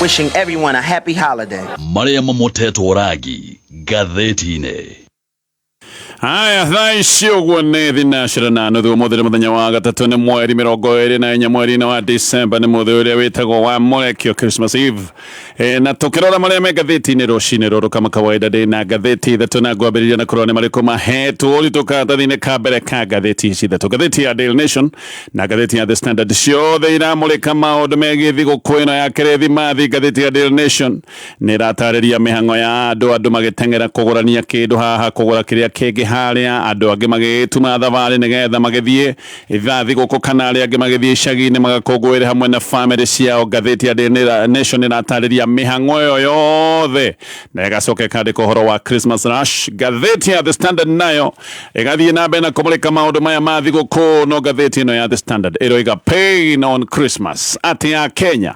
Wishing everyone a happy holiday. Marĩa mamotetwo rangi ngathĩti-inĩ. Haya, thaa ici ũguo nĩ thinacera na nuthu. Ũmũthĩ nĩ mũthenya wa gatatũ, nĩ mweri 24 mweri-inĩ wa December, nĩ mũthĩ ũrĩa wĩtagwo wa mũrekio, Christmas Eve. Na tũkĩrora marĩa me ngathĩti-inĩ rũcinĩ rũrũ, kama kawaida ndĩ na ngathĩti ithatũ na ngwambĩrĩria na kũrora nĩ marĩkũ mahetwo ũritũ karatathi-inĩ ka mbere ka ngathĩti ici ithatũ. Ngathĩti ya Daily Nation na ngathĩti ya The Standard ciothe iramũrĩka maũndũ megiĩ thigũkũ ĩno ya Kĩrĩthimathi. Ngathĩti ya Daily Nation nĩ ĩratarĩria mĩhang'o ya andũ, andũ magĩteng'era kũgũrania kĩndũ haha, kũgũra kĩrĩa kĩngĩ harĩa, andũ angĩ magĩtuma thabarĩ nĩgetha magĩthiĩ ithaa thigũkũ, kana arĩa angĩ magĩthiĩ icagi-inĩ magakũngũĩre hamwe na bamĩrĩ ciao. Ngathĩti ya Daily Nation ĩratarĩria mĩhang'o ĩyo yothe na ĩgacoka ĩkandĩka ũhoro wa Christmas rush. Ngathĩti ya The Standard nayo ĩgathiĩ na mbere na kũmũrĩka maũndũ maya ma thigũkũ, no ngathĩti ĩno ya The Standard ĩroiga "Pain on Christmas", atĩ ya Kenya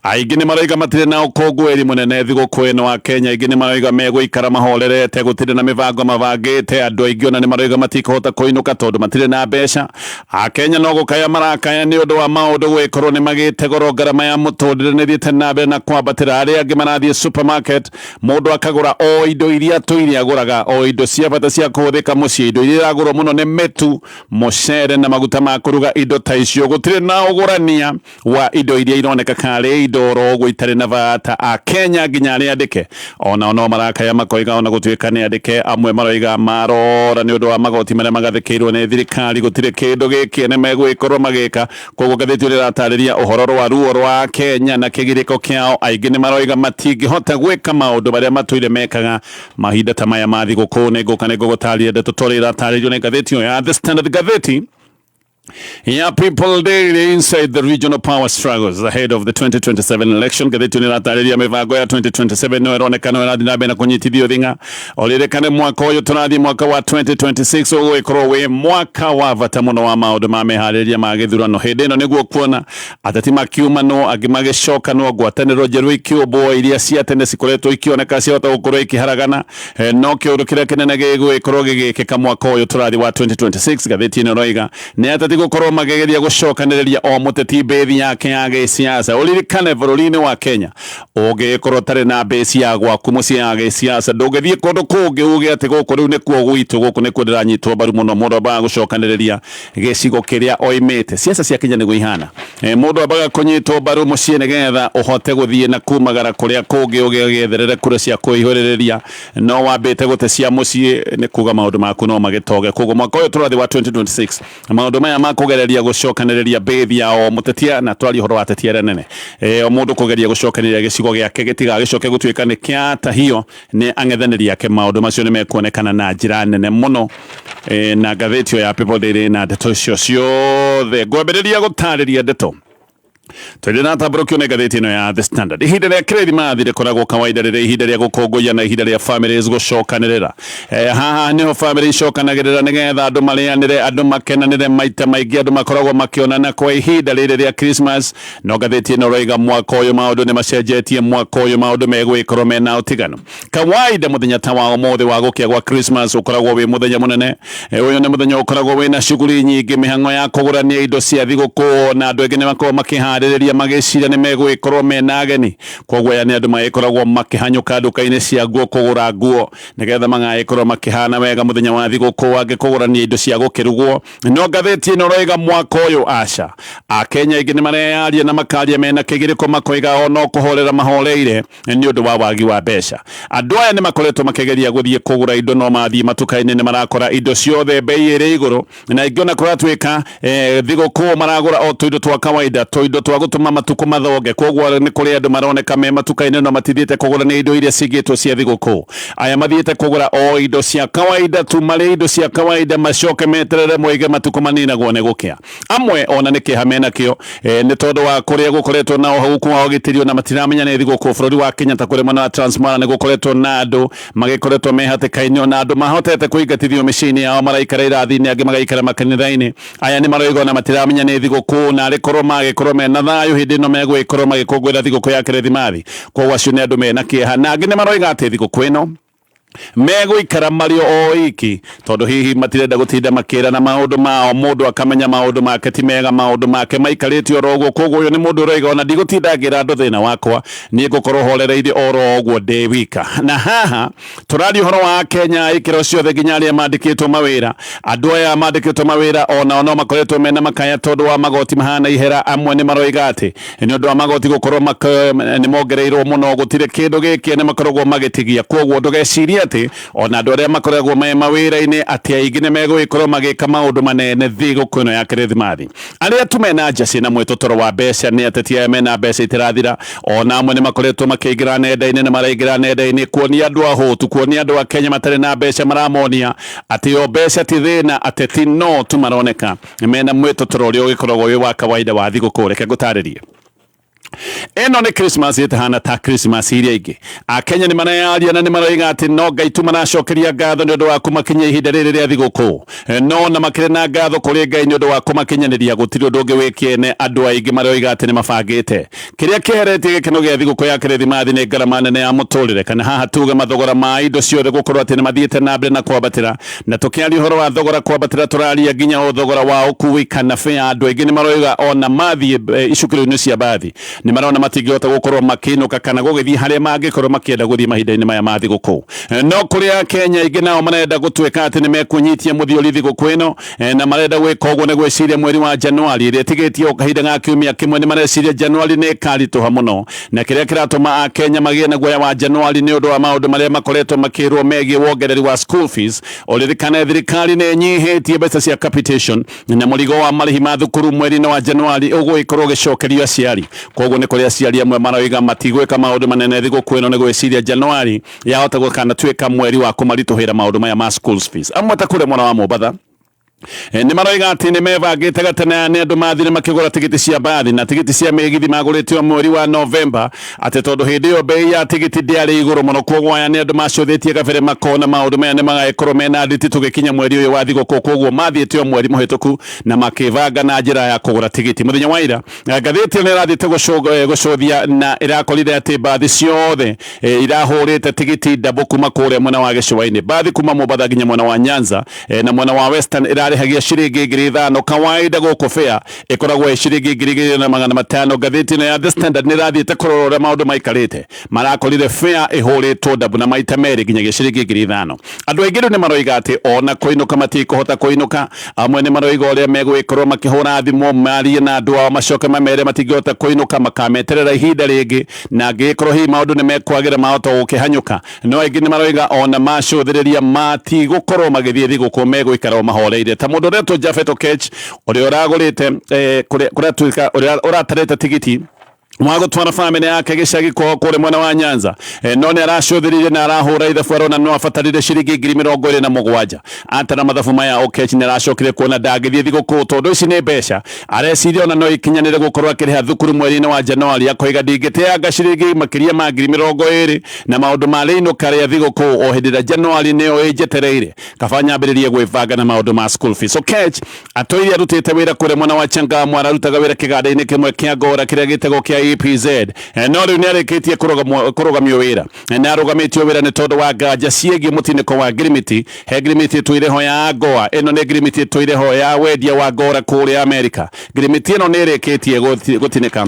aingĩ nĩ maroiga matirĩ na ũkũngũĩri mũnene thigũkũ ĩno. Wa Kenya aingĩ nĩ maroiga megũikara mahorerete, gũtirĩ na mĩbango mabangĩte. Andũ aingĩ ona nĩ maroiga matikũhota kũinũka tondũ matirĩ na mbeca. Akenya no gũkaya marakaya nĩ ũndũ wa maũndũ gwĩkorwo nĩ magĩte goro, ngarama ya mũtũrĩre nĩ thiĩte na mbere na kwambatĩra. Arĩa angĩ marathiĩ supermarket, mũndũ akagũra o indo iria tũire agũraga, o indo cia bata cia kũhũthĩka mũciĩ. Indo iria iragũrwo mũno nĩ mĩtu, mũcere na maguta ma kũruga, indo ta icio. Gũtirĩ na ũgũrania wa indo iria ironeka karĩ indo oro ũguo itarĩ na bata. Akenya nginya arĩa andĩke onao no marakaya, makoiga ona gũtuĩka nĩ andĩke, amwe maroiga marora nĩ ũndũ wa magoti marĩa magathĩkĩirwo nĩ thirikari, gũtirĩ kĩndũ gĩkĩ nĩ megũgĩkorwo magĩka. Koguo ngathĩti ĩrĩa ĩratarĩria ũhoro rwa ruo rwa Kenya na kĩgirĩko kĩao. Aingĩ nĩ maroiga matingĩhota gwĩka maũndũ marĩa matũire mekaga mahinda ta maya ma thigũkũ. Nĩ ngũka nĩ ngũgũtarĩria ndeto tondũ ĩratarĩrio nĩ ngathĩti ĩyo ya The Standard. Ngathĩti ya People Daily, "Inside the regional power struggles ahead of the 2027 election". Ngathĩti nĩ ĩratarĩria mĩbango ya 2027 no ĩroneka no ĩrathiĩ na mbere na kũnyitithio thing'a. Ũririkane mwaka ũyũ tũrathiĩ, mwaka wa 2026, ũgũgĩkorwo wĩ mwaka wa bata mũno wa maũndũ ma meharĩrĩria ma gĩthurano. Hĩndĩ ĩno nĩguo kuona ateti makiumanwo, angĩ magĩcokanwo, ngwatanĩro njerũ ikĩũmbwo, iria cia tene cikoretwo ikĩoneka ciahota gũkorwo ikĩharagana. No kĩũndũ kĩrĩa kĩnene gĩgũgĩkorwo gĩgĩkĩka mwaka ũyũ tũrathiĩ wa 2026, ngathĩti ĩno ĩroiga nĩ ateti gũkorwo makĩgeria gũcokanĩrĩria o mũteti bĩthi yake ya gĩsiasa. Ũririkane bũrũri-inĩ wa Kenya, ũngĩgĩkorwo ũtarĩ na base ya gwaku mũciĩ ya gĩsiasa, ndũngĩthiĩ kũndũ kũngĩ uge atĩ gũkũ rĩu nĩkuo gwitũ, gũkũ nĩkuo ndĩranyitwo mbaru mũno. Mũndũ ambaga gũcokanĩrĩria gĩcigo kĩrĩa oimĩte. Siasa cia Kenya nĩguo ihana. Mũndũ ambaga kũnyitwo mbaru mũciĩ nĩgetha ũhote gũthiĩ na kumagara kũrĩa kũngĩ ũgĩetherere kura cia kũihũrĩrĩria. No wambĩte gũte cia mũciĩ, nĩ kuga maũndũ maku no magĩtoge. Koguo mwaka ũyũ tũrathiĩ wa 2026, maũndũ maya ma kũgereria gũcokanĩrĩria bĩthi ya o mũtetia, na twaria ũhoro wa ateti arĩa nene, o mũndũ kũgeria gũcokanĩrĩria gĩcigo gĩake gĩtigagĩcoke gũtuĩka nĩ kĩatahio nĩ ang'ethanĩri ake, maũndũ macio nĩ mekuonekana na njĩra nene mũno. Na ngathĩti ĩyo ya People Daily na ndeto icio ciothe, ngwambĩrĩria gũtarĩria ndeto tũrĩ na tambũrũkio nĩ ngathĩti ĩno ya The Standard. Ihinda rĩa Kĩrĩthimathi rĩkoragwo kawaida rĩrĩ ihinda rĩa gũkũngũiya na ihinda rĩa families gũcokanĩrĩra. Haha nĩho family icokanagĩrĩra nĩgetha andũ marĩanĩre, andũ makenanĩre. Maita maingĩ andũ makoragwo makĩonana kwa ihinda rĩrĩ rĩa Christmas. No ngathĩti ĩno ĩroiga mwaka ũyũ maũndũ nĩ macenjetie, mwaka ũyũ maũndũ megũgĩkorwo mena ũtiganu. Kawaida mũthenya ta wa ũmũthĩ wa gũkĩa gwa Christmas ũkoragwo wĩ mũthenya mũnene. Ũyũ nĩ mũthenya ũkoragwo wĩna shughuli nyingĩ, mĩhang'o ya kũgũrania indo cia thigũkũ, na andũ aingĩ nĩ makoragwo makĩharĩrĩria magĩciria nĩ megũgĩkorwo mena ageni. Koguo aya nĩ andũ magĩkoragwo makĩhanyũka nduka-inĩ cia nguo kũgũra nguo nĩgetha magagĩkorwo makĩhana wega mũthenya wa thigũkũ, angĩ kũgũrania indo cia gũkĩrugwo. No ngathĩti ĩno ĩroiga mwaka ũyũ aca, Akenya aingĩ nĩ mareyaria na makaria mena kĩgirĩko, makoiga o no kũhorera mahoreire nĩ ũndũ wa wagi wa mbeca. Andũ aya nĩ makoretwo makĩgeria gũthiĩ kũgũra indo, no mathiĩ matuka-inĩ nĩ marakora indo ciothe bei ĩrĩ igũrũ, na ingĩ ona kũratuĩka thigũkũ maragũra o tũindo twa kawaida, tũindo twa gũtũma matukũ mathonge. Koguo nĩ kũrĩ andũ maroneka me matuka-inĩ no matithiĩte kũgũra nĩ indo iria cigĩtwo cia thigũkũ. Aya mathiĩte kũgũra o indo cia kawaida tu, marĩ indo cia kawaida, macoke meterere moige matukũ maninagwo nĩ gũkĩa. Amwe ona nĩ kĩeha menakĩo nĩ tondũ wa kũrĩa gũkoretwo na ũhũku wa ũgitĩri, ona matiramenya nĩ thigũkũ. Bũrũri wa Kenya ta kũrĩ mwena wa Transmara nĩ gũkoretwo na andũ magĩkoretwo me hatĩka-inĩ, ona andũ mahotete kũingatithio mĩciĩ-inĩ yao, maraikara irathi-inĩ, angĩ magaikara makanitha-inĩ. Aya nĩ maroiga ona matiramenya nĩ thigũkũ, na arĩ korwo magĩkorwo mena thayũ hĩndĩ ĩno megũgĩkorwo magĩkũngũĩra thigũkũ ya Kĩrĩthimathi. Koguo acio nĩ andũ mena kĩeha, na angĩ nĩ maroiga atĩ thigũkũ ĩno Megũikara marĩ o iki tondũ hihi matirenda gũtinda makĩrana maũndũ mao, mũndũ akamenya maũndũ make ti mega, maũndũ make maikarĩte oro ũguo. Koguo ũyũ nĩ mũndũ ũroiga ona ndigũtinda ngĩra andũ thĩna wakwa, niĩ ngũkorwo horereire oro ũguo ndĩ wika. Na haha tũraria ũhoro wa Kenya ikĩro ciothe nginya arĩa mandĩkĩtwo mawĩra. Andũ aya mandĩkĩtwo mawĩra onao no makoretwo mena makaya tondũ wa magoti mahana ihera. Amwe nĩ maroiga atĩ nĩ ũndũ wa magoti gũkorwo nĩ mongereirwo mũno, gũtirĩ kĩndũ gĩkĩ nĩ makoragwo magĩtigia. Koguo ndũgecirie atĩ ona andũ arĩa makoragwo me mawĩra-inĩ atĩ aingĩ nĩ megũgĩkorwo magĩka maũndũ manene thigũkũ ĩno ya Kĩrĩthimathi. Arĩa tu mena nja ciĩna mwĩtũtũro wa mbeca nĩ ateti aya mena mbeca itirathira, ona amwe nĩ makoretwo makĩingĩra nenda-inĩ na maraingĩra nenda-inĩ kuonia andũ ahũtu, kuonia andũ a Kenya matarĩ na mbeca, maramonia atĩ o mbeca ti thĩna, ateti no tu maroneka mena mwĩtũtũro ũrĩa ũgĩkoragwo wĩ wa kawaida wa thigũkũ. Reke ngũtarĩrie, ĩno nĩ Christmas ĩtahana ta Christmas iria ingĩ. Akenya nĩ mareyaria na nĩ maroiga atĩ no Ngai tu maracokeria ngatho nĩ ũndũ wa kũmakinyia ihinda rĩrĩ rĩa thigũkũ. No na makĩrĩ na ngatho kũrĩ Ngai nĩ ũndũ wa kũmakinyanĩria, gũtirĩ ũndũ ũngĩ wĩ kĩene. Andũ aingĩ maroiga atĩ nĩ mabangĩte kĩrĩa kĩheretie gĩkeno gĩa thigũkũ ya Kĩrĩthimathi nĩ ngarama nene ya mũtũrĩre, kana haha tuge mathogora ma indo ciothe gũkorwo atĩ nĩ mathiĩte na mbere na kwambatĩra. Na tũkĩaria ũhoro wa thogora kwambatĩra, tũraria nginya o thogora wa ũkui kana fare. Andũ aingĩ nĩ maroiga ona mathiĩ icukĩro-inĩ cia mbathi nĩ marona matingĩhota gũkorwo makĩinũka kana gũgĩthiĩ harĩa mangĩkorwo makĩenda gũthiĩ mahinda-inĩ maya ma thigũkũ. No kũrĩ Akenya aingĩ nao marenda gũtuĩka atĩ nĩ mekũnyitia mũthiori thigũkũ ĩno, na marenda gwĩka ũguo nĩ gwĩciria mweri wa Januari ĩrĩa ĩtigĩtie o kahinda ga kiumia kĩmwe, nĩ mareciria Januari nĩ ĩkaritũha mũno. Na kĩrĩa kĩratũma Akenya magĩe na guoya wa Januari nĩ ũndũ wa maũndũ marĩa makoretwo makĩrwo megiĩ wongereri wa school fees. Ũririkane thirikari nĩ ĩnyihĩtie mbeca cia capitation, na mũrigo wa marĩhi ma thukuru mweri-inĩ wa Januari ũgũgĩkorwo ũgĩcokerio aciari. Koguo nĩ kũrĩ aciari amwe maroiga matigwĩka maũndũ manene thigũkũ ĩno nĩ gwĩciria Januari yahota gũkanatuĩka mweri wa kũmaritũhĩra maũndũ maya ma school fees. Amwe ta kũrĩa mwena wa Mombatha nĩ maroiga atĩ nĩ mebangĩte gatene. Nĩ andũ mathire makĩgũra tigiti cia mbathi na tigiti cia mĩgithi magũrĩte o mweri wa Novemba, atĩ tondũ hĩndĩ ĩyo bei ya tigiti ndĩarĩ igũrũ mũno. Koguo aya nĩ andũ macũthĩtie kabere makona maũndũ maya nĩ magagĩkorwo mena nditi tũgĩkinya mweri ũyũ wa thigũkũ. Koguo mathiĩte o mweri mũhĩtũku na makĩbanga na njĩra ya kũgũra tigiti. Mũthenya wa ira ngathĩti ĩyo nĩ ĩrathiĩte gũcũthia na ĩrakorire atĩ mbathi ciothe irahũrĩte tigiti ndabũ kuma kũrĩa mwena wa gĩcũa-inĩ. Mbathi kuma Mombatha nginya mwena wa Nyanza na mwena wa Western ĩrarĩhagia ciringi 5,000. Kawaida gũkũ fare ĩkoragwo ĩ ciringi 2,500. Ngathĩti ĩno ya The Standard nĩ ĩrathiĩte kũrora ũrĩa maũndũ maikarĩte, marakorire fare ĩhũrĩtwo ndabu na maita merĩ nginyagia ciringi 5,000. Andũ aingĩ rĩu nĩ maroiga atĩ ona kũinũka matikũhota kũinũka. Amwe nĩ maroiga ũrĩa megũgĩkorwo makĩhũra thimũ marie na andũ ao, macoke mamere matingĩhota kũinũka, makameterera ihinda rĩngĩ na angĩgĩkorwo hihi maũndũ nĩ mekwagĩra mahota gũkĩhanyũka. No aingĩ nĩ maroiga ona macũthĩrĩria matigũkorwo magĩthiĩ thigũkũ, megũikara o mahoreire, ta mũndũ ũretwo Japhet Okech ũrĩa ũragũrĩte kũrĩa tuĩka ũrĩa ũratarĩte tigiti wa gũtwara bamĩrĩ yake gĩcagi kwao kũrĩa mwena wa Nyanza. No nĩ aracũthĩrĩirie na arahũra ithabu arona no abatarire ciringi 27,000. Atara mathabu maya, Okech nĩ aracokire kuona ndangĩthiĩ thigũkũ tondũ ici nĩ mbeca areciria ona no ikinyanĩre gũkorwo akĩrĩha thukuru mweri-inĩ wa Januari. Akoiga ndingĩteanga ciringi makĩria ma 20,000 na maũndũ ma rĩinũka rĩa thigũkũ o hĩndĩ ĩrĩa Januari nĩyo ĩnjetereire, kaba nyambĩrĩrie gwĩbanga na maũndũ ma school fees. Okech atũire arutĩte wĩra kũrĩa mwena wa Changamwe, ararutaga wĩra kĩganda-inĩ kĩmwe kĩa ngora kĩrĩa gĩtagwo kĩa EPZ. No rĩu nĩ arĩkĩtie kũrũgamio wĩra. Nĩ arũgamĩtio wĩra nĩ tondũ wa nganja ciĩgiĩ mũtinĩko wa ngirimiti. He ngirimiti ĩtũire ho ya ngoa, ĩno nĩ ngirimiti ĩtũire ho ya wendia wa ngora kũrĩa Amerika. Ngirimiti ĩno nĩ ĩrĩkĩtie gũtinĩka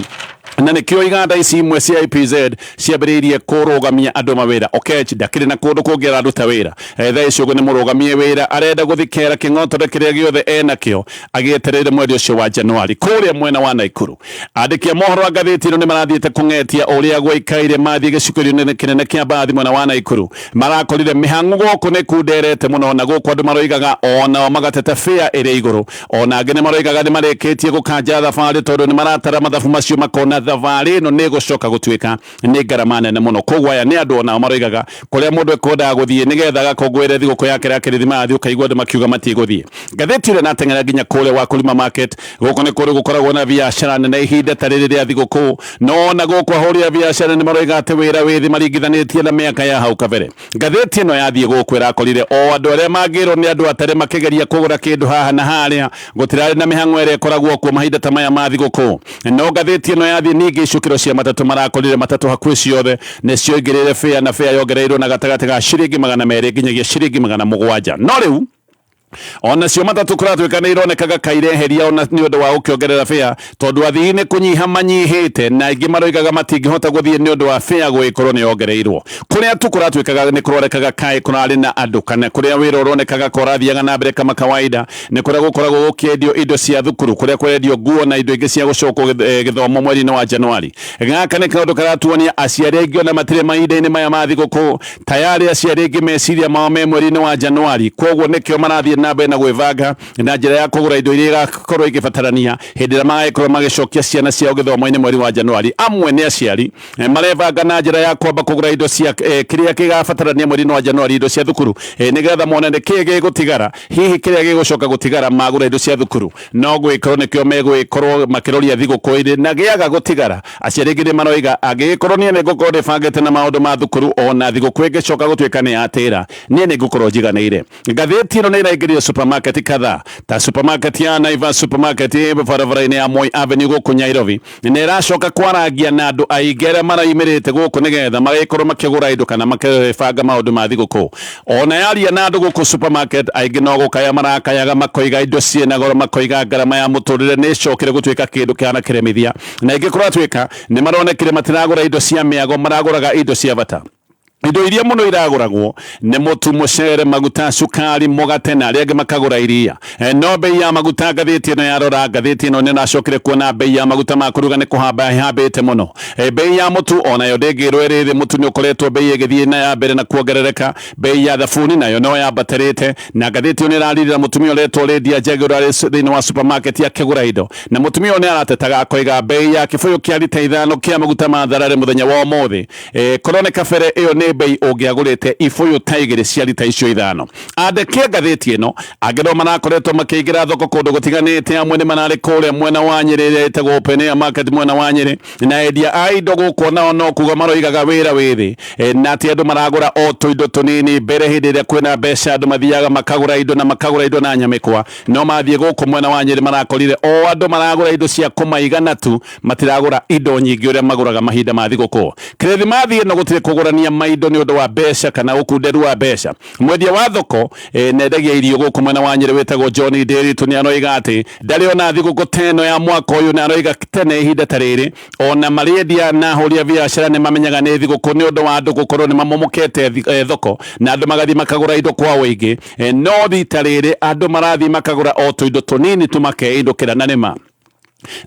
na nĩkĩo iganda ici imwe cia EPZ ciambĩrĩirie kũrũgamia andũ mawĩra. Okech ndakĩrĩ na kũndũ kũngĩ araruta wĩra. Thaa ici ũguo nĩ mũrũgamie wĩra, arenda gũthikera kĩng'otore kĩrĩa gĩothe enakĩo agĩetereire mweri ũcio wa Januari. Kũrĩa mwena wa Naikuru, andĩki a mohoro a ngathĩti ĩno nĩ marathiĩte kũng'etia ũrĩa gwaikaire. Mathiĩ gĩcukĩro-inĩ kĩnene kĩa mbathi mwena wa Naikuru, marakorire mĩhang'o gũkũ nĩ kunderete mũno, na gũkũ andũ maroigaga onao magateta fare ĩrĩ igũrũ. Ona angĩ nĩ maroigaga nĩ marĩkĩtie gũkanja thabarĩ tondũ nĩ maratara mathabu macio makona thabarĩ ĩno nĩ ĩgũcoka gũtuĩka nĩ ngarama nene mũno. Koguo aya nĩ andũ onao maroigaga kũrĩa mũndũ ekwendaga gũthiĩ nĩgetha agakũngũĩre thigũkũ yake ya Kĩrĩthimathi, ũkaigua andũ makiuga matigũthiĩ. Ngathĩti ĩrĩa nateng'era nginya kũrĩa Wakulima Market, gũkũ nĩ kũndũ gũkoragwo na biacara nene ihinda ta rĩrĩ rĩa thigũkũ. Thigũkũ. No na gũkũ ahũri a biacara nĩ maroiga atĩ wĩra wĩ thĩ maringithanĩtie na mĩaka ya hau kabere. Ngathĩti ĩno yathiĩ gũkũ ĩrakorire o andũ arĩa mangĩrwo nĩ andũ atarĩ makĩgeria kũgũra kĩndũ haha na harĩa, gũtirarĩ na mĩhang'o ĩrĩa ĩkoragwo kuo mahinda ta maya ma thigũkũ. No ngathĩti ĩno yathiĩ ningĩ icukĩro cia matatũ, marakorire matatũ hakuhĩ ciothe nĩ ciongereire fare, na fare yongereirwo na gatagatĩ ga ciringi 200 nginyagia ciringi 700. No rĩu onacio matatũ kũratuĩka nĩ ironekaga kaireheria ona nĩ ũndũ wa gũkĩongerera fare, tondũ athii nĩ kũnyiha manyihĩte, na aingĩ maroigaga matingĩhota gũthiĩ nĩ ũndũ wa fare gũgĩkorwo nĩ yongereirwo. Kũrĩa tu kũratuĩkaga nĩ kũronekaga kaĩ kũrarĩ na andũ, kana kũrĩa wĩra ũronekaga ka ũrathiaga na mbere kama kawaida, nĩ kũrĩa gũkoragwo gũkĩendio indo cia thukuru, kũrĩa kũrendio nguo na indo ingĩ cia gũcokwo gĩthomo mweri-inĩ wa Januari. Gaka nĩ kaũndũ karatuonia aciari aingĩ ona matirĩ mahinda-inĩ maya ma thigũkũ. Tayarĩ aciari aingĩ meciria mao me mweri-inĩ wa Januari, koguo nĩkĩo marathiĩ na mbere na gwĩbanga na njĩra ya kũgũra indo iria igakorwo igĩbatarania hĩndĩ ĩrĩa magagĩkorwo magĩcokia ciana ciao gĩthomo-inĩ mweri wa Januari. Amwe nĩ aciari marebanga na njĩra ya kwamba kũgũra indo cia kĩrĩa kĩgabatarania mweri-inĩ wa Januari, indo cia thukuru, nĩgetha mone nĩ kĩĩ gĩgũtigara. Hihi kĩrĩa gĩgũcoka gũtigara magũra indo cia thukuru no gwĩkorwo nĩkĩo megũgĩkorwo makĩroria thigũkũ-inĩ, na gĩaga gũtigara, aciari aingĩ nĩ maroiga angĩgĩkorwo niĩ nĩ ngũkorwo ndĩbangĩte na maũndũ ma thukuru, ona thigũkũ ĩngĩcoka gũtuĩka nĩ yatĩra, niĩ nĩ ngũkorwo njiganĩire. Ngathĩti ĩno nĩ ĩraingĩrire supermarket kadhaa ta supermarket ya Naivas, supermarket ĩ barabara-inĩ ya Moi Avenue gũkũ Nairobi, na ĩracoka kwarangia na andũ aingĩ arĩa maraimĩrĩte gũkũ nĩgetha magĩkorwo makĩgũra indo kana makĩbanga maũndũ ma thigũkũ. Ona yaria na andũ gũkũ supermarket, aingĩ no gũkaya marakayaga, makoiga indo ciĩna goro, makoiga ngarama ya mũtũrĩre nĩ ĩcokire gũtuĩka kĩndũ kĩhana kĩremithia, na aingĩ kũratuĩka nĩ maronekire matiragũra indo cia mĩago, maragũraga indo cia bata. Indo iria mũno iragũragwo nĩ mũtu, mũcere, maguta, cukari, mũgate, na arĩa angĩ makagũra iria. No bei ya maguta, ngathĩti ĩno yarora, ngathĩti ĩno nĩ nacokire kuona bei ya maguta ma kũruga nĩ kũhamba ĩhambĩte mũno. Bei ya mũtu onayo ndĩngĩrwo ĩrĩ thĩ, mũtu nĩ ũkoretwo bei ĩgĩthiĩ na ya mbere na kuongerereka. Bei ya thabuni nayo no yambatĩrĩte, na ngathĩti ĩyo nĩ ĩraririra mũtumia ũretwo Lydia Njagi ũrĩa arĩ thĩinĩ wa supermarket akĩgũra indo, na mũtumia ũyũ nĩ aratetaga akoiga bei ya kĩbũyũ kĩa rita 5 kĩa maguta ma thararĩ mũthenya wa ũmũthĩ, korwo nĩ kabere ĩyo nĩ bei ũngĩagũrĩte ibũyũ ta 2 cia rita icio 5. Andĩki a ngathĩti ĩno angĩ no marakoretwo makĩingĩra thoko kũndũ gũtiganĩte, amwe nĩ mararĩ kũrĩa mwena wa Nyĩrĩ ĩrĩa ĩtagwo Open Air Market mwena wa Nyĩrĩ, na endia a indo gũkũ nao no kuga maroigaga wĩra wĩ thĩ, na atĩ andũ maragũra o tũindo tũnini. Mbere hĩndĩ ĩrĩa kwĩna mbeca andũ mathiaga makagũra indo na makagũra indo na nyamĩkwa, no mathiĩ gũkũ mwena wa Nyĩrĩ marakorire o andũ maragũra indo cia kũmaigana tu, matiragũra indo nyingĩ ũrĩa magũraga mahinda ma thigũkũ. Kĩrithimathi ĩno gũtirĩ kũgũrania maindo nĩ ũndũ wa mbeca kana ũkunderu wa mbeca. Mwendia wa thoko nendagia irio gũkũ mwena wa Nyĩrĩ wĩtagwo John Ndiritu nĩ aroiga atĩ ndarĩ ona thigũkũ ta ĩno ya mwaka ũyũ, na aroiga tene ihinda ta rĩrĩ ona marĩendia na ahũri a biacara nĩ mamenyaga nĩ thigũkũ nĩ ũndũ wa andũ gũkorwo nĩ mamomokete thoko na andũ magathiĩ makagũra indo kwa ũingĩ. No rita rĩrĩ andũ marathiĩ makagũra o tũindo tũnini tũmakeindũkĩra. Na nĩma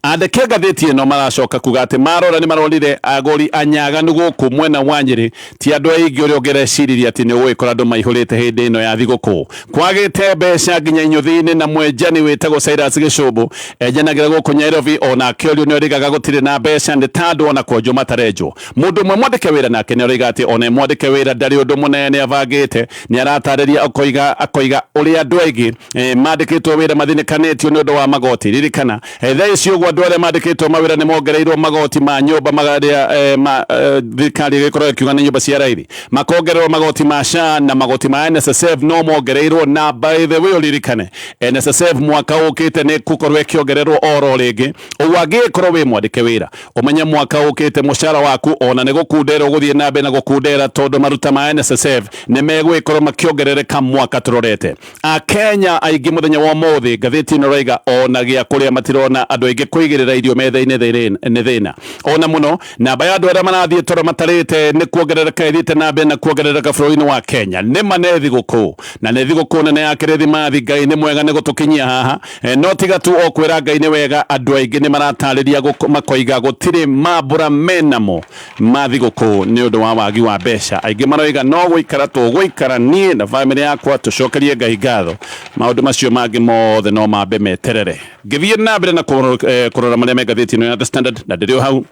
andĩki a ngathĩti ĩno maracoka kuga atĩ marora nĩ maronire agũri anyaganu gũkũ mwena wa Nyĩrĩ, ti andũ aingĩ ũrĩa ũngĩreciririe atĩ nĩ ũgũgĩkora andũ maihũrĩte hĩndĩ ĩno ya thigũkũ. Kwagĩte mbeca nginya inyũthi-inĩ, na mwenjani wĩtagwo Cyrus Gĩcũmbũ enjanagĩra gũkũ Nairobi, ona akĩorio nĩ origaga gũtirĩ na mbeca, nĩ ta andũ ona kwenjwo matarenjwo. Mũndũ ũmwe mwandĩke wĩra nake nĩ aroiga atĩ ona mwandĩke wĩra ndarĩ ũndũ mũnene abangĩte. Nĩ aratarĩria akoiga ũrĩa andũ aingĩ mandĩkĩtwo wĩra mathinĩkanĩtio nĩ ũndũ wa magoti. Ririkana thaa ici ũguo andũ arĩa mandĩkĩtwo mawĩra nĩ mongereirwo magoti ma nyũmba marĩa thirikari ĩgĩkorwo ĩkiuga nĩ nyũmba cia raithi, makongererwo magoti ma SHA na magoti ma NSSF no mongereirwo. Na by the way, ũririkane NSSF mwaka ũkĩte nĩ gũkorwo ĩkĩongererwo oro rĩngĩ. Ũguo angĩgĩkorwo wĩ mwandĩke wĩra, ũmenye mwaka ũkĩte mũcara waku ona nĩ gũkundera ũgũthiĩ na mbere na gũkundera, tondũ maruta ma NSSF nĩ megũgĩkorwo makĩongerereka mwaka tũrorete. Akenya aingĩ mũthenya wa ũmũthĩ, ngathĩti ĩno ĩroiga, ona gĩa kũrĩa matirona, andũ aingĩ kũigĩrĩra irio metha-inĩ nĩ thĩna ona mũno. Namba ya andũ arĩa marathiĩ toro matarĩte nĩ kuongerereka ĩthiĩte na mbere na kuongerereka bũrũri-inĩ wa Kenya. Nĩma nĩ thigũkũ, na nĩ thigũkũ nene ya Kĩrĩthimathi. Ngai nĩ mwega nĩ gũtũkinyia haha. No tiga tu o kwĩra Ngai nĩ wega, andũ aingĩ nĩ maratarĩria makoiga gũtirĩ mambũra menamo ma thigũkũ nĩ ũndũ wa wagi wa mbeca. Aingĩ maroiga no gũikara tũgũikara niĩ na bamĩrĩ yakwa tũcokerie Ngai ngatho, maũndũ macio mangĩ mothe no mambe meterere. Ngĩthiĩ na mbere na kũrora marĩa me ngathĩti ĩno ya The Standard, na ndĩrĩ o hau.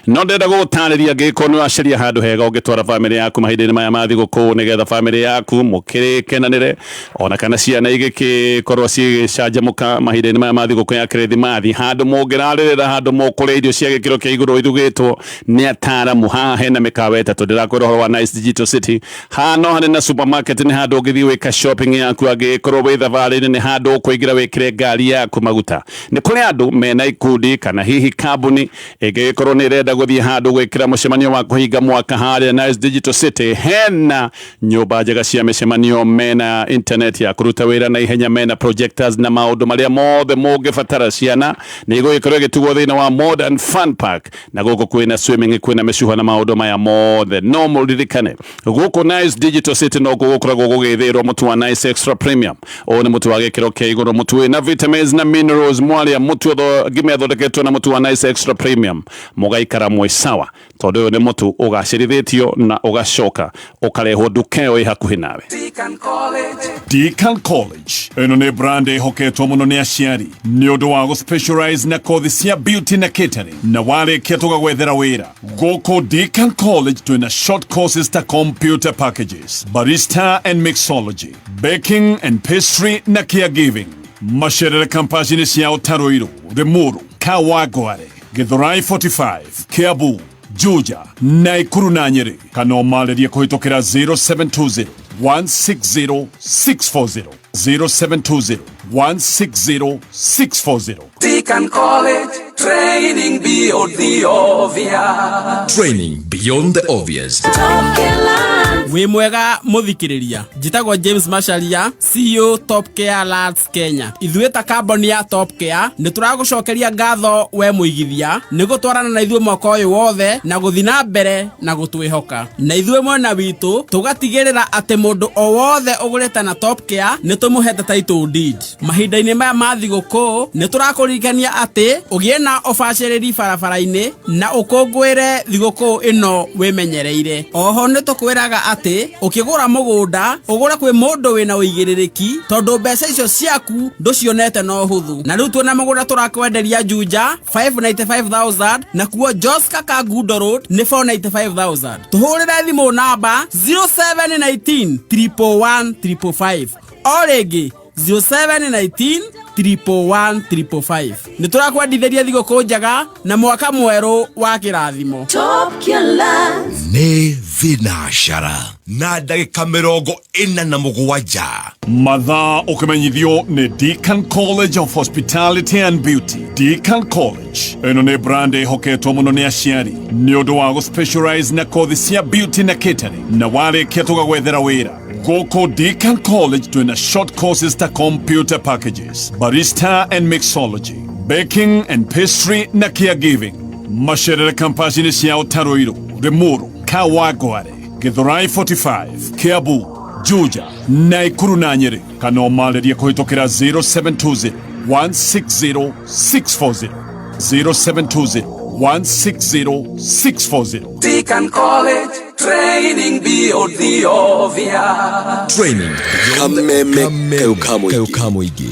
No ndĩrenda gũgũtarĩria angĩgĩkorwo nĩ ũracaria handũ hega ũngĩtwara bamĩrĩ yaku mahinda-inĩ maya ma thigũkũ, nĩgetha bamĩrĩ yaku mũkĩrĩkenanĩre, ona kana ciana igĩgĩkorwo cigĩcanjamũka mahinda-inĩ maya ma thigũkũ ya Kĩrĩthimathi, handũ mũngĩrarĩrĩra, handũ mũkũrĩa irio cia gĩkĩro kĩa igũrũ irugĩtwo nĩ ataaramu. Haha hena mĩkawa ĩtatũ ndĩrakwĩra ũhoro wa Nice Digital City. Haha no harĩ na supermarket, nĩ handũ ũngĩthiĩ gwĩka shopping yaku. Angĩgĩkorwo wĩ thabarĩ-inĩ, nĩ handũ ũkũingĩra wĩkĩre ngari yaku maguta. Nĩ kũrĩ andũ mena ikundi kana hihi kambuni ĩngĩgĩkorwo nĩ ĩrenda gũthiĩ handũ gwĩkĩra mũcemanio wa kũhinga mwaka. Harĩa Nice Digital City hena nyũmba njega cia mĩcemanio, mena internet ya kũruta wĩra na ihenya, mena projectors na maũndũ marĩa mothe mũngĩbatara. Ciana nĩ igũgĩkorwo ĩgĩtugwo thĩinĩ wa Modern Fun Park, na gũkũ kwĩna swimming, kwĩna mĩcuha na maũndũ maya mothe. No mũririkane gũkũ Nice Digital City no gũkoragwo gũgĩthĩrwo mũtu wa Nice Extra Premium. Ũyũ nĩ mũtu wa gĩkĩro kĩa igũrũ, mũtu wĩna vitamins na minerals. Mwarĩa mũtu ngima ĩthondeketwo na mũtu wa Nice Extra Premium, mũgaikara mwĩ sawa, tondũ ũyũ nĩ mũtu ũgacĩrithĩtio na ũgacoka ũkarehwo nduka ĩyo ĩ hakuhĩ nawe. Deacon College. Deacon College ĩno nĩ brand ĩhoketwo mũno nĩ aciari nĩ ũndũ wa gũspecialize na kothi cia beauty na catering, na warĩkia tũgagwethera wĩra. Gũkũ Deacon College twĩna short courses ta computer packages, barista and mixology, baking and pastry na caregiving. Macerere kampasi-inĩ ciao ta Ruiru, Limuru, Kawangware, Githurai 45, Kiambu, Juja, Naikuru na Nyeri, kana ũmarĩrie kũhĩtũkĩra 0720 160 640, 0720 160 640. Deacon College. Training beyond the obvious. Training beyond the obvious. Wĩ mwega mũthikĩrĩria, njĩtagwo James Macharia, CEO Top Care Lads Kenya. Ithuĩ ta kambuni ya Top Care nĩ tũragũcokeria ngatho we mũigithia nĩ gũtwarana na ithuĩ mwaka ũyũ wothe na gũthiĩ na mbere na gũtwĩhoka, na ithuĩ mwena witũ tũgatigĩrĩra atĩ mũndũ o wothe ũgũrĩte na Top Care nĩ tũmũhete title deed. Mahinda-inĩ maya ma thigũkũ nĩ tũrakũririkania atĩ ũgĩe na ũbacĩrĩri barabara-inĩ na ũkũngũĩre thigũkũ ĩno wĩmenyereire. Oho nĩ tũkwĩraga atĩ ũkĩgũra mũgũnda, ũgũre kwĩ mũndũ wĩna ũigĩrĩrĩki, tondũ mbeca icio ciaku ndũcionete no hũthũ. Na rĩu tuona mũgũnda tũrakwenderia Juja 595,000, na kuo Joska Kangundo Road nĩ 495,000. Tũhũrĩre thimũ namba 0719 111 555, o rĩngĩ 0719 111 555. Nĩ tũrakwendithĩria thigũkũ njega na mwaka mwerũ wa kĩrathimo. Top Killers. Nĩ thinacara na ndagĩka 47. Mathaa ũkĩmenyithio nĩ Deacon College of Hospitality and Beauty. Deacon College ĩno nĩ brand ĩhoketwo mũno nĩ aciari nĩ ũndũ wa gũspecialize na kothi cia beauty na catering, na warĩkia tũgagwethera wĩra. Gũkũ Deacon College twĩna short courses ta computer packages, barista and mixology, baking and pastry na caregiving. Macerere kampasi-inĩ ciao ta Ruiru, Limuru, Kawangware, Githurai 45, Kiambu, Juja, Naikuru na Nyeri, kana ũmarĩrie kũhĩtũkĩra 0720 160 640, 0720 160 640. Deacon College. Training beyond the obvious. Training. Kameme Kameme kamuigi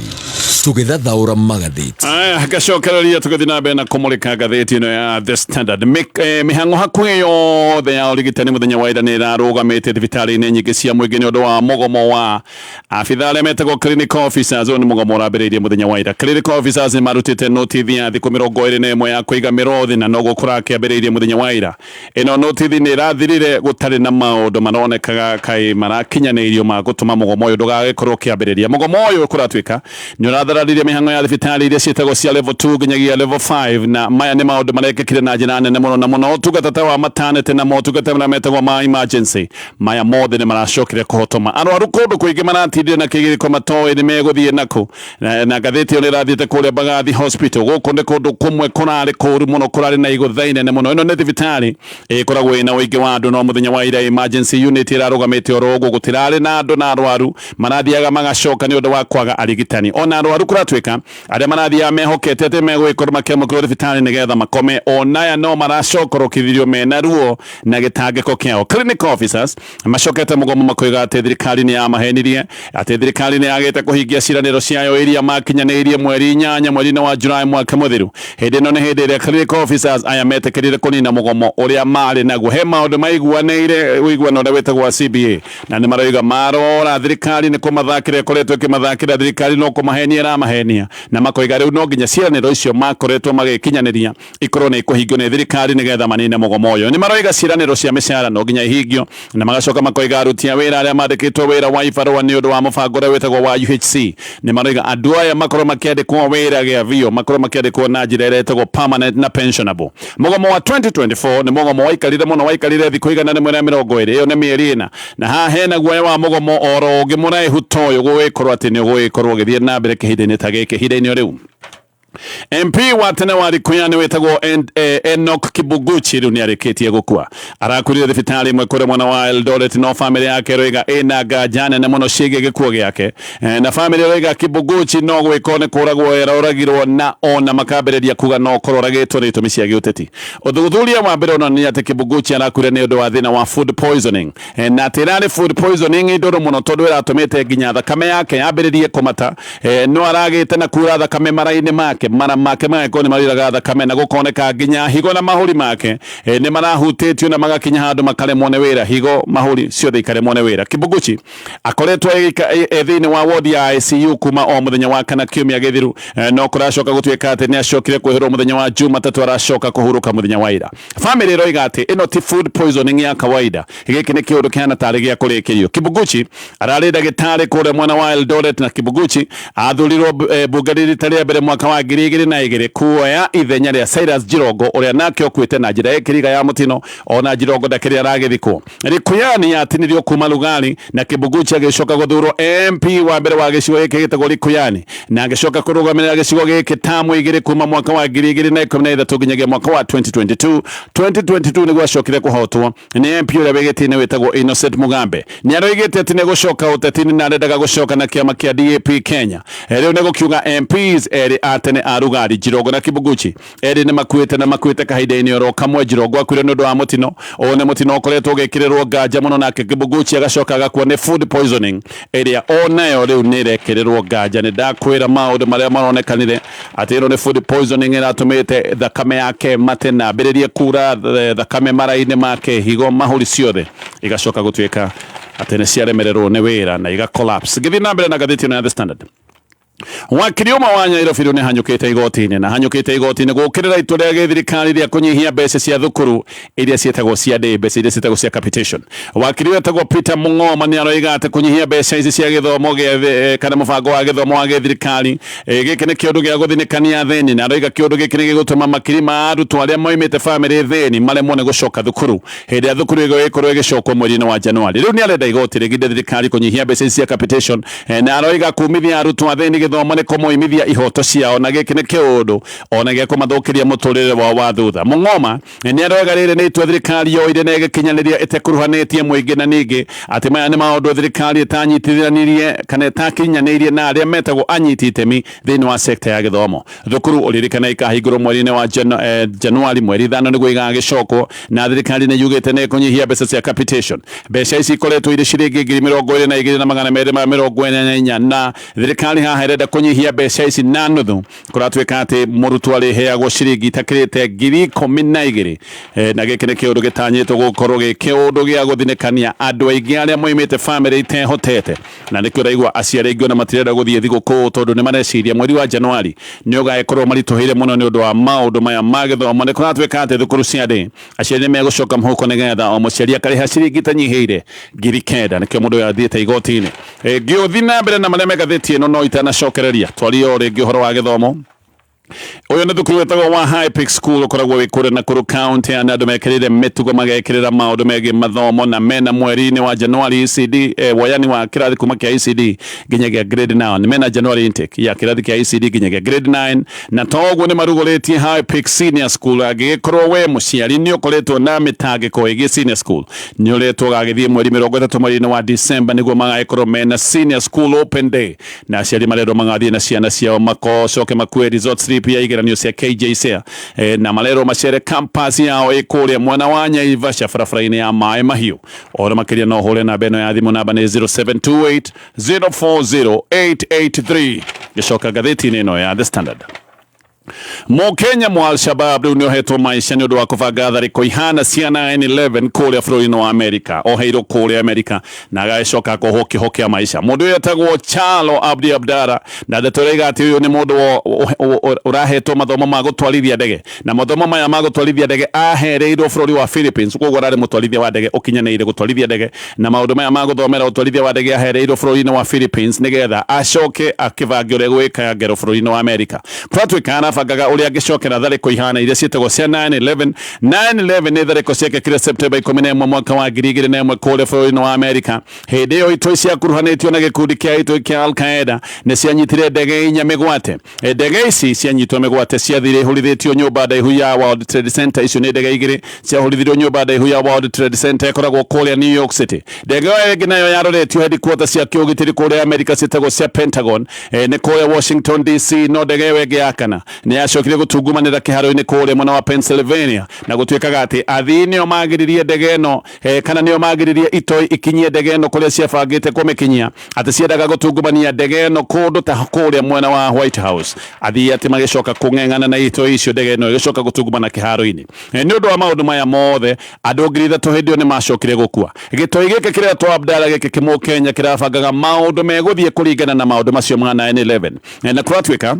tũgĩthathaũra magathĩti. Aya, ngacokereria tũgĩthiĩ na mbere na kũmũrĩka ngathĩti ĩno ya The Standard. Mĩhang'o hakuhĩ yothe ya ũrigitani mũthenya wa ira nĩ ĩrarũgamĩte thibitarĩ-inĩ nyingĩ cia mũingĩ nĩ ũndũ wa mũgomo wa abitha arĩa metagwo clinical officers. Ũyũ nĩ mũgomo ũrambĩrĩirie mũthenya wa ira. Clinical officers nĩ marutĩte notithi ya thikũ 21 ya kũiga mĩrothi, na noguo kũrakĩambĩrĩirie mũthenya wa ira. Ĩno notithi nĩ ĩrathirire gũtarĩ na maũndũ maronekaga kaĩ marakinyanĩirio ma gũtũma mũgomo ũyũ ndũgagĩkorwo ũkĩambĩrĩria. Mũgomo ũyũ kũratuĩka nĩ ũrathararirie mĩhang'o ya thibitarĩ iria ciĩtagwo cia level 2 nginyagia level 5, na maya nĩ maũndũ marekĩkire na njĩra nene mũno na mũno. Ũtungata ta wa maternity na motungata marĩa metagwo ma emergency, maya mothe nĩ maracokire kũhotoma. Arwaru kũndũ kũingĩ maratindire na kĩgirĩko, matoĩ nĩ megũthiĩ nakũ. Na ngathĩti ĩyo nĩ ĩrathiĩte kũrĩa Mbagathi Hospital. Gũkũ nĩ kũndũ kũmwe kũrarĩ kũru mũno, kũrarĩ na igũtha inene mũno. Ĩno nĩ thibitarĩ ĩkoragwo ĩna ũingĩ wa andũ, no mũthenya wa ira emergency unit ĩrarũgamĩte oro ũguo, gũtirarĩ na andũ, na arwaru marathiaga magacoka nĩ ũndũ wa kwaga arigitani ona arwaru. Rĩu kũratuĩka arĩa marathiaga mehokete atĩ megũgĩkorwo makĩamũkĩrwo thibitarĩ nĩgetha makome, onaya no maracokorokithirio mena ruo na gĩtangĩko kĩao. Clinical officers macokete mũgomo makoiga atĩ thirikari nĩ yamahenirie, atĩ thirikari nĩ yagĩte kũhingia ciĩranĩro ciayo iria makinyanĩirie mweri 8 mweri-inĩ wa Julai mwaka mũthiru. Hĩndĩ ĩno nĩ hĩndĩ ĩrĩa clinical officers aya metĩkĩrire kũnina mũgomo ũrĩa marĩ naguo. He maũndũ maiguanĩire ũiguano ũrĩa wĩtagwo wa CBA, na nĩ maroiga marora thirikari nĩ kũmathakĩra ĩkoretwo ĩkĩmathakĩra, thirikari no kũmahenia ĩramahenia, na makoiga rĩu no nginya ciĩranĩro icio makoretwo magĩkinyanĩria ikorwo nĩ ikũhingio nĩ thirikari nĩgetha manine mũgomo ũyũ. Nĩ maroiga ciĩranĩro cia mĩcara no nginya ihingio, na magacoka makoiga aruti a wĩra arĩa mandĩkĩtwo wĩra wa ibarũa nĩ ũndũ wa mũbango ũrĩa wĩtagwo wa UHC, nĩ maroiga andũ aya makorwo makĩandĩkwo wĩra gĩa biũ, makorwo makĩandĩkwo na njĩra ĩrĩa ĩtagwo permanent na pensionable. Mũgomo wa 2024 nĩ mũgomo waikarire mũno, waikarire thikũ 120, ĩyo nĩ mĩeri 4, na haha hena guoya wa mũgomo oro ũngĩ mũraihu ta ũyũ gũgĩkorwo atĩ nĩ ũgũgĩkorwo ũgĩthiĩ na mbere kĩhinda-inĩ ta gĩkĩ ihinda-inĩ o rĩu. MP wa tene wa Likuyani wĩtagwo Enoch Kibuguchi rĩu nĩ arĩkĩtie gũkua. Arakuire thibitarĩ ĩmwe kũrĩa mwena wa Eldoret, no famĩlĩ yake ĩroiga ĩna nganja nene mũno ciĩgiĩ gĩkuũ gĩake. Na famĩlĩ ĩroiga Kibuguchi no gwĩkwo nĩ kũragwo eroragirwo, na ona makambĩrĩria kuga no korwo oragĩtwo nĩ itũmi cia gĩũteti. Ũthuthuria wa mbere ũronania atĩ Kibuguchi arakuire nĩ ũndũ wa thĩna wa food poisoning, na atĩ ĩrarĩ food poisoning ndũrũ mũno tondũ ĩratũmĩte nginya thakame yake yambĩrĩrie kũmata. No aragĩte na kura thakame mara-inĩ make, mara make magagĩkorwo nĩ mariraga thakame, na gũkoneka nginya higo na mahũri make nĩ marahutĩtio na magakinya handũ makaremwo nĩ wĩra, higo mahũri ciothe ikaremwo nĩ wĩra. Kibuguchi akoretwo thĩinĩ wa wodi ya ICU kuma o mũthenya wa kana kiumia gĩthiru, no kũracoka gũtuĩka atĩ nĩ acokire kwĩhĩrwo mũthenya wa Jumatatũ, aracoka kũhurũka mũthenya wa ira. Famĩlĩ ĩroiga atĩ ĩno ti food poisoning ya kawaida, gĩkĩ nĩ kĩũndũ kĩhana tarĩ gĩa kũrĩkĩrio. Kibuguchi ararĩ ndagĩtarĩ kũrĩa mwena wa Eldoret, na Kibuguchi athurirwo bunge rita rĩa mbere mwaka wa 2002 kuoya ithenya rĩa Cyrus Jirongo ũrĩa nake ũkuĩte na njĩra ya kĩriga ya mũtino. Ona Jirongo ndakĩrĩ aragĩthikwo. Likuyani yatinirio kuma Lugari, na Kibuguchi agĩcoka gũthurwo MP wa mbere wa gĩcigo gĩkĩ gĩtagwo Likuyani, na agĩcoka kũrũgamĩrĩra gĩcigo gĩkĩ tamu 2 kuma mwaka wa 2013 nginyagia mwaka wa 2022. 2022 nĩguo acokire kũhotwo nĩ MP ũrĩa wĩ gĩtĩ-inĩ wĩtagwo Innocent Mugambe. Nĩ aroigĩte atĩ nĩ gũcoka ũteti-inĩ na arendaga gũcoka na kĩama kĩa DAP Kenya. Rĩu nĩ gũkiuga MPs erĩ a tene a Lugari, Jirongo na Kibuguchi, erĩ nĩ makuĩte na makuĩte kahinda-inĩ oro kamwe. Jirongo akuire nĩ ũndũ wa mũtino, ũyũ nĩ mũtino ũkoretwo ũgĩkĩrĩrwo nganja mũno, nake Kibuguchi agacoka agakua nĩ food poisoning ĩrĩa onayo rĩu nĩ ĩrekĩrĩrwo nganja. Nĩ ndakwĩra maũndũ marĩa maronekanire atĩ ĩno nĩ food poisoning ĩratũmĩte thakame yake mate na ambĩrĩrie kura thakame mara-inĩ make, higo mahũri ciothe igacoka gũtuĩka atĩ nĩ ciaremererwo nĩ wĩra na iga collapse. Ngĩthiĩ na mbere na ngathĩti ĩno ya The Standard, wakiri ũmwe wa Nairobi rĩu nĩ hanyũkĩte igoti-inĩ na hanyũkĩte igoti-inĩ gũkĩrĩra itua rĩa gĩthirikari rĩa kũnyihia mbeca cia thukuru iria ciĩtagwo cia day, mbeca iria ciĩtagwo cia capitation. Wakiri ũyũ etagwo Peter Mung'oma nĩ aroiga atĩ kũnyihia mbeca ici cia gĩthomo gĩa kana mũbango wa gĩthomo wa gĩthirikari, gĩkĩ nĩ kĩũndũ gĩa gũthinĩkania athĩni, na aroiga kĩũndũ gĩkĩ nĩ gĩgũtũma makiri ma arutwo arĩa moimĩte bamĩrĩ thĩni maremwo nĩ gũcoka thukuru hĩndĩ ya thukuru ĩgũgĩkorwo ĩgĩcokwo mweri-inĩ wa Januari. Rĩu nĩ arenda igoti rĩginde thirikari kũnyihia mbeca ici cia capitation, na aroiga kumithia arutwo athĩni gĩthomo nĩ kũmoimithia ihoto ciao, na gĩkĩ nĩ kĩũndũ ona gĩa kũmathũkĩria mũtũrĩre wao wa thutha. Mung'oma nĩ aroiga rĩrĩ nĩ itua thirikari yoire na ĩgĩkinyanĩria ĩtekuruhanĩtie mũingĩ, na ningĩ atĩ maya nĩ maũndũ thirikari ĩtanyitithanirie kana ĩtakinyanĩirie na arĩa metagwo anyiti itemi thĩinĩ wa sekta ya gĩthomo. Thukuru ũririkane ikahingũrwo mweri-inĩ wa Januari mweri 5 nĩguo igagĩcokwo, na thirikari nĩ yugĩte nĩ ĩkũnyihia mbeca cia capitation. Mbeca ici ikoretwo irĩ ciringi 22,244, na thirikari haha ĩrenda kũnyihia mbeca ici na nuthu. Kũratuĩka atĩ mũrutwo arĩheagwo ciringi itakĩrĩte 12,000, na gĩkĩ nĩ kĩũndũ gĩtanyĩtwo gũkorwo gĩ kĩũndũ gĩa gũthinĩkania andũ aingĩ arĩa moimĩte bamĩrĩ itehotete, na nĩkĩo ũraigua aciari aingĩ ona matirenda gũthiĩ thigũkũ tondũ nĩ mareciria mweri wa Januari nĩ ũgagĩkorwo maritũhĩire mũno nĩ ũndũ wa maũndũ maya ma gĩthomo. Nĩ kũratuĩka atĩ thukuru cia ndĩ aciari nĩ megũcoka mũhuko nĩgetha o mũciari akarĩha ciringi itanyihĩire 9,000, nĩkĩo mũndũ ũyũ athiĩte igoti-inĩ. Ngĩũthi na mbere na marĩa me ngathĩti ĩno, no itanacokereria twarie o rĩngĩ ũhoro wa gĩthomo. Ũyũ nĩ thukuru wĩtagwo wa High Peak School, ũkoragwo wĩ kũrĩa Nakuru County, na andũ mekĩrĩire mĩtugo, magekĩrĩra maũndũ megiĩ mathomo, na mena mweri-inĩ wa January ECD, woyani wa kĩrathi kuma kĩa ECD nginyagia grade 9. Mena January intake ya kĩrathi kĩa ECD nginyagia grade 9, na toguo nĩ marugũrĩtie High Peak Senior School. Angĩgĩkorwo we mũciari nĩ ũkoretwo na mĩtangĩko ĩgiĩ senior school, nĩ ũretwo gagĩthiĩ mweri 30 mweri-inĩ wa December, nĩguo magagĩkorwo mena senior school open day, na aciari marerwo magathiĩ na ciana ciao, macoke makue result slip ya igeranio cia KJSEA, na marerwo macere campus yao ĩ kũrĩa mwena wa Naivasha, barabara-inĩ ya Maĩ Mahiũ. Oro makĩria no ũhũre namba ĩno ya thimũ, namba nĩ 0728 040 883. Gĩcoka ngathĩti-inĩ ĩno ya The Standard, Mũkenya mwa Al-Shabab rĩu nĩohetwo maica nĩ ũndũ wa kũbanga tharĩko ihana cia 9/11 kũrĩa bũrũri-inĩ wa Amerika. Oheirwo kũrĩa Amerika na agagĩcoka akohwo kĩoho kĩa maica. Mũndũ ũyũ etagwo Chalo Abdi Abdara, na ndeto ĩraiga atĩ ũyũ nĩ mũndũ ũrahetwo mathomo ma gũtwarithia ndege, na mathomo maya ma gũtwarithia ndege ahereirwo bũrũri wa Philippines. Koguo ararĩ mũtwarithia wa ndege ũkinyanĩire gũtwarithia ndege, na maũndũ maya ma gũthomera ũtwarithia wa ndege ahereirwo bũrũri-inĩ wa Philippines nĩgetha acoke akĩbange ũrĩa gwĩka ngero bũrũri-inĩ wa Amerika. Kũratuĩka arabangaga ũrĩa angĩcokera tharĩko ihana iria ciĩtagwo cia 9/11. 9/11 nĩ tharĩko ciekĩkire Septemba 11 mwaka wa 2001 kũrĩa bũrũri-inĩ wa Amerika. Hĩndĩ ĩyo itoi ciakuruhanĩtio na gĩkundi kĩa itoi kĩa Al Qaeda nĩ cianyitire ndege inya mĩgwate. Ndege ici cianyitwo mĩgwate ciathire ihũrithĩtio nyũmba ndaihu ya World Trade Center. Icio nĩ ndege igĩrĩ ciahũrithirio nyũmba ndaihu ya World Trade Center ĩkoragwo kũrĩa New York City. Ndege ĩyo ĩngĩ nayo yaroretio headquarter cia kĩũgitĩri kũrĩa Amerika ciĩtagwo cia Pentagon, nĩ kũrĩa Washington DC. No ndege ĩyo ĩngĩ ya kana nĩ yacokire gũtungumanĩra kĩharo-inĩ kũrĩa mwena wa Pennsylvania, na gũtuĩkaga atĩ athii nĩo magiririe ndege ĩno, kana nĩo magiririe itoi ikinyie ndege ĩno kũrĩa ciabangĩte kũmĩkinyia, atĩ ciendaga gũtungumania ndege ĩno kũndũ ta kũrĩa mwena wa White House. Athii atĩ magĩcoka kũng'eng'ana na itoi icio, ndege ĩno ĩgĩcoka gũtungumana kĩharo-inĩ. Nĩ ũndũ wa maũndũ maya mothe, andũ 3,000 hĩndĩ ĩyo nĩ macokire gũkua. Gĩtoi gĩkĩ kĩretwo Abdalla, gĩkĩ kĩmũkenya, kĩrabangaga maũndũ megũthiĩ kũringana na maũndũ macio ma 9/11, na kũratuĩka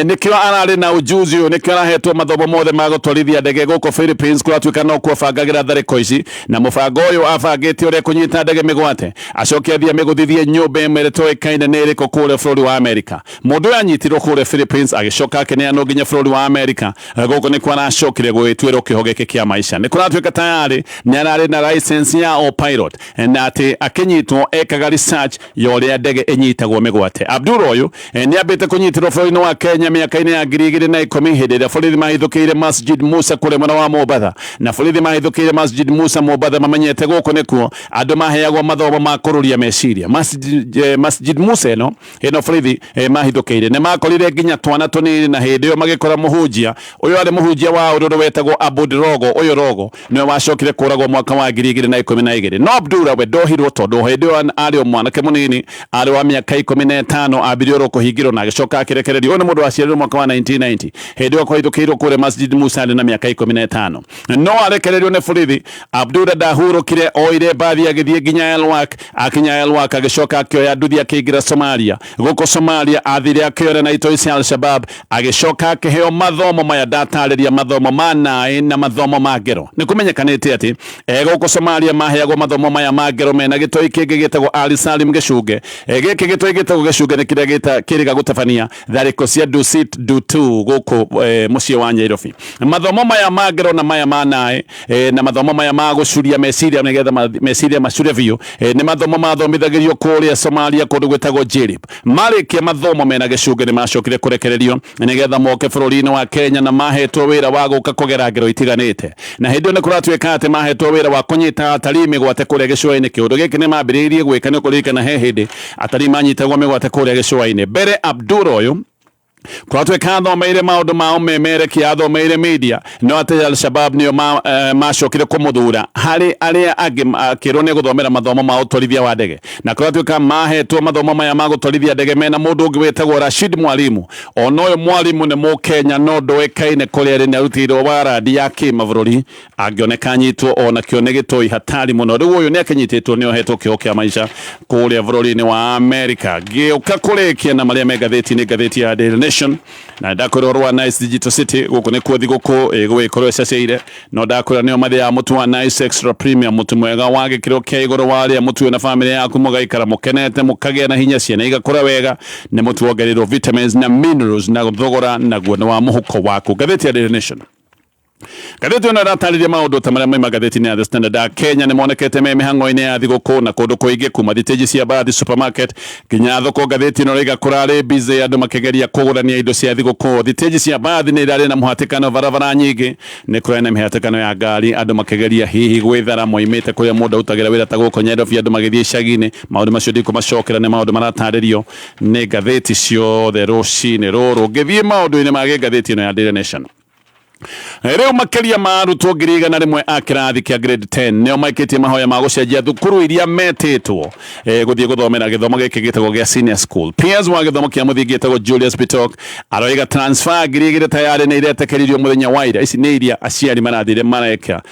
nĩkĩo ararĩ na ujuzi ũyũ, nĩkĩo arahetwo mathomo mothe ma gũtwarithia ndege gũkũ Philippines. Kũratuĩka no kuo bangagĩra tharĩko ici, na mũbango ũyũ abangĩte ũrĩa kũnyita ndege mĩgwate, acoke athiĩ amĩgũthithie nyũmba ĩmwe ĩrĩa tũĩkaine nĩ ĩrĩkũ kũrĩa bũrũri wa Amerika. Mũndũ ũyũ anyitirwo kũrĩa Philippines, agĩcoka akĩneanwo nginya bũrũri wa Amerika. Gũkũ nĩkuo aracokire gwĩtuĩrwo kĩoho gĩkĩ kĩa maica. Nĩ kũratuĩka tayarĩ nĩ ararĩ na license ya o pilot, na atĩ akĩnyitwo ekaga research ya ũrĩa ndege ĩnyitagwo mĩgwate. Abdul ũyũ nĩ ambĩte kũnyitĩrwo bũrũri-inĩ wa Kenya mĩaka-inĩ ya 2010, hĩndĩ ĩrĩa borithi mahithũkĩire Masjid Musa kũrĩa mwena wa Mombatha. Na borithi mahithũkĩire Masjid Musa Mombatha mamenyete gũkũ nĩkuo andũ maheagwo mathomo ma kũrũria meciria. Masjid Musa ĩno borithi mahithũkĩire nĩ makorire nginya twana tũnini, na hĩndĩ ĩyo magĩkora mũhunjia ũyũ arĩ mũhunjia wa ũrũrũ wetagwo Abud Rogo. Ũyũ Rogo nĩwe wacokire kũragwo mwaka wa 2012. No Abdullah we ndohirwo, tondũ hĩndĩ ĩyo arĩ o mwanake mũnini, arĩ wa mĩaka 15, ambirie oro kũhingĩrwo na agĩcoka akĩrekererio. Ũyũ nĩ mũndũ waciarirwo mwaka wa 1990. Hĩndĩ ĩyo kũhithũkĩirwo kũrĩa Masjid Musa arĩ na mĩaka 15, no arekererio nĩ borithi. Abdullah ndahurũkire, oire mbathi agĩthiĩ nginya Elwak. Akinya Elwak agĩcoka akĩoya nduthi akĩingĩra Somalia. Gũkũ Somalia athire akĩora na itoi cia Al-Shabab, agĩcoka akĩheo mathomo maya ndatarĩria, mathomo ma naĩ na mathomo ma ngero. Nĩ kũmenyekanĩte atĩ gũkũ Somalia maheagwo mathomo maya ma ngero mena gĩtoi kĩngĩ gĩtagwo Ali Salim Gĩcunge. Gĩkĩ gĩtoi gĩtagwo Gĩcunge nĩ kĩrĩa kĩrĩga gũtabania tharĩko cia Dusit Du2 gũkũ mũciĩ wa Nairobi. Mathomo maya ma ngero na maya ma naĩ, na mathomo maya ma gũcuria meciria nĩgetha meciria macure biũ, nĩ mathomo mathomithagĩrio kũrĩa Somalia kũndũ gwĩtagwo Jilib. Marĩkia mathomo mena Gĩcunge nĩ macokire kũrekererio nĩgetha moke bũrũri-inĩ wa Kenya, na mahetwo wĩra wa gũka kũgera ngero itiganĩte. Na hĩndĩ ĩyo nĩ kũratuĩka atĩ mahetwo wĩra wa kũnyita atarii mĩgwate kũrĩa gĩcũa-inĩ. Kĩũndũ gĩkĩ nĩ mambĩrĩirie gwĩka nĩ kũririkana he hĩndĩ atarii manyitagwo mĩgwate kũrĩa gĩcũa-inĩ. Mbere Abdul ũyũ kũratuĩka athomeire maũndũ ma ũmemerekia, athomeire media, no atĩ Al-Shabab nĩo macokire kũmũthura harĩ arĩa angĩ, akĩrwo nĩ gũthomera mathomo ma ũtwarithia wa ndege. Na kũratuĩka mahetwo mathomo maya ma gũtwarithia ndege mena mũndũ ũngĩ wĩtagwo Rashid Mwalimu. Ona ũyũ Mwalimu nĩ Mũkenya, no ndũĩkaine kũrĩa arĩ, nĩ arutĩirwo warandi ya kĩmabũrũri, angĩoneka anyitwo onakĩo nĩ gĩtoi hatari mũno. Rĩu ũyũ nĩ akĩnyitĩtwo, nĩ ohetwo kĩoho kĩa maica kũrĩa bũrũri-inĩ wa Amerika. Ngĩũka kũrĩkia na marĩa me ngathĩti-inĩ, ngathĩti ya Daily Nation. Nation, na ndakwĩra ũhoro wa Nice Digital City. Gũkũ nĩkuo thigũkũ ĩgũgĩkorwo ĩcaceire, no ndakwĩra nĩo mathĩaga mũtu wa Nice Extra Premium, mũtu mwega wa gĩkĩro kĩa igũrũ. Warĩa mũtu na famĩlĩ yaku, mũgaikara mũkenete, mũkagĩa na hinya, ciana igakũra wega. Nĩ mũtu wongereirwo vitamins na minerals, na thogora naguo nĩ wa mũhuko waku. Ngathĩti ya Daily Nation. Ngathĩti ĩno ĩratarĩria maũndũ ta marĩa maima ngathĩti-inĩ ya The Standard. A Kenya nĩ monekete me mĩhang'o-inĩ ya thigũkũ na kũndũ kũingĩ, kuma thitĩnji cia mbathi, supermarket nginya thoko. Ngathĩti ĩno ĩraiga kũrarĩ busy, andũ makĩgeria kũgũrania indo cia thigũkũ. Thitĩnji cia mbathi nĩ irarĩ na mũhatĩkano, barabara nyingĩ nĩ kũrarĩ na mĩhatĩkano ya ngari, andũ makĩgeria hihi gwĩthara moimĩte kũrĩa mũndũ arutagĩra wĩra ta gũkũ Nairobi, andũ magĩthiĩ icagi-inĩ. Maũndũ macio ndikũmacokera, nĩ maũndũ maratarĩrio nĩ ngathĩti ciothe rũcinĩ rũrũ. Ngĩthiĩ maũndũ-inĩ ma ngathĩti ĩno ya Daily Nation, rĩu makĩria ma arutwo 100,000 a kĩrathi kĩa grade 10 nĩo maikĩtie mahoya ma gũcenjia thukuru iria metĩtwo gũthiĩ gũthomera gĩthomo gĩkĩ gĩtagwo gĩa senior school. PS wa gĩthomo kĩa mũthingi ĩtagwo Julius Bitok aroiga transfer 2000 tayarĩ nĩ iretĩkĩririo mũthenya wa ira. Ici nĩ iria aciari marathire mareka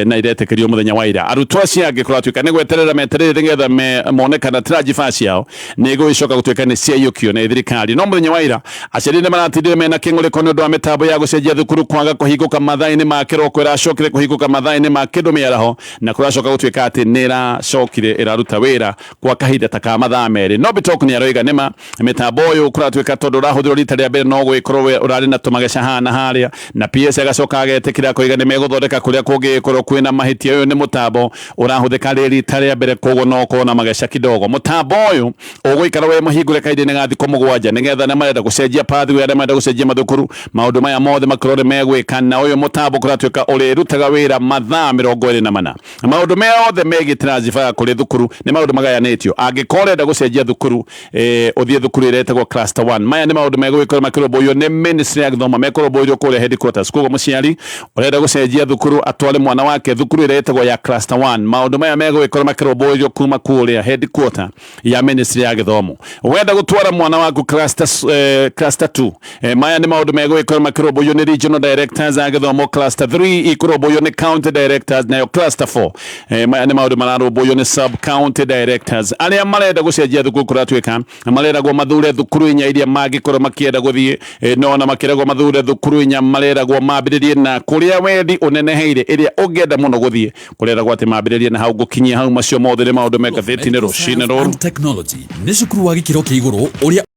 na iretĩkĩrio mũthenya wa ira. Arutwo acio angĩ kũratuĩka nĩ gweterera metereire nĩgetha mone kana transfer ciao nĩ igũgĩcoka gũtuĩka nĩ ciaiyũkio nĩ thirikari. No mũthenya wa ira aciari nĩ maratindire mena kĩng'ũrĩko nĩ ũndũ wa mĩtambo ya gũcenjia thukuru kwaga kũhingũka mathaa-inĩ ma kĩroko. Ĩracokire kũhingũka mathaa-inĩ ma kĩndũ mĩaraho, na kũracoka gũtuĩka atĩ nĩ ĩracokire ĩraruta wĩra kwa kahinda ta ka mathaa 2. No Bitok nĩ aroiga nĩma mĩtambo ũyũ kũratuĩka tondũ ũrahũthĩrwo rita rĩa mbere, no gwĩkorwo ũrarĩ na tũmageca haha na harĩa. Na PS agacoka agetĩkĩra koiga nĩ megũthondeka kũrĩa kũngĩgĩkorwo kwĩna mahĩtia. Ũyũ nĩ mũtambo ũrahũthĩka rĩ rita rĩa mbere, koguo no ũkorwo na mageca kidogo. Mũtambo ũyũ ũgũikara wĩ mũhingũre kahinda-inĩ ga thikũ 7, nĩgetha arĩa marenda gũcenjia pathway, arĩa marenda gũcenjia mathukuru, maũndũ maya mothe makorwo nĩ megwĩka. Na ũyũ mũtambo kũratuĩka ũrĩrutaga wĩra mathaa 24. Maũndũ mothe megiĩ transfer kũrĩ thukuru nĩ maũndũ magayanĩtio. Angĩkorwo ũrenda gũcenjia thukuru, ũthiĩ thukuru ĩrĩa ĩtagwo cluster 1, maya nĩ maũndũ megũgĩkorwo makĩrũmbũiyo nĩ ministry ya gĩthomo, mekũrũmbũirio kũrĩa headquarters. Koguo mũciari ũrenda gũcenjia thukuru atware mwana wake thukuru ĩrĩa ĩtagwo ya cluster 1, maũndũ maya megũgĩkorwo makĩrũmbũirio kuma kũrĩa headquarter ya ministry ya gĩthomo. Wenda gũtwara mwana waku cluster 2, maya nĩ maũndũ megũgĩkorwo makĩrũmbũiyo nĩ regional directors a gĩthomo. Cluster 3 ikũrũmbũiyo nĩ county directors, nayo cluster 4, maya nĩ maũndũ mararũmbũiyo nĩ sub county directors. Arĩa marenda gũcenjia thukuru kũratuĩka mareragwo mathure thukuru inya iria mangĩkorwo makĩenda gũthiĩ, no na makĩragwo mathure thukuru inya, mareragwo mambĩrĩrie na kũrĩa wendi ũneneheire, ĩrĩa ũngĩenda mũno gũthiĩ, kũreragwo atĩ mambĩrĩrie na hau gũkinyia hau. Macio mothe nĩ maũndũ me ngathĩti-inĩ rũcinĩ rũrũ. And Technology nĩ cukuru wa gĩkĩro kĩa igũrũ ũrĩa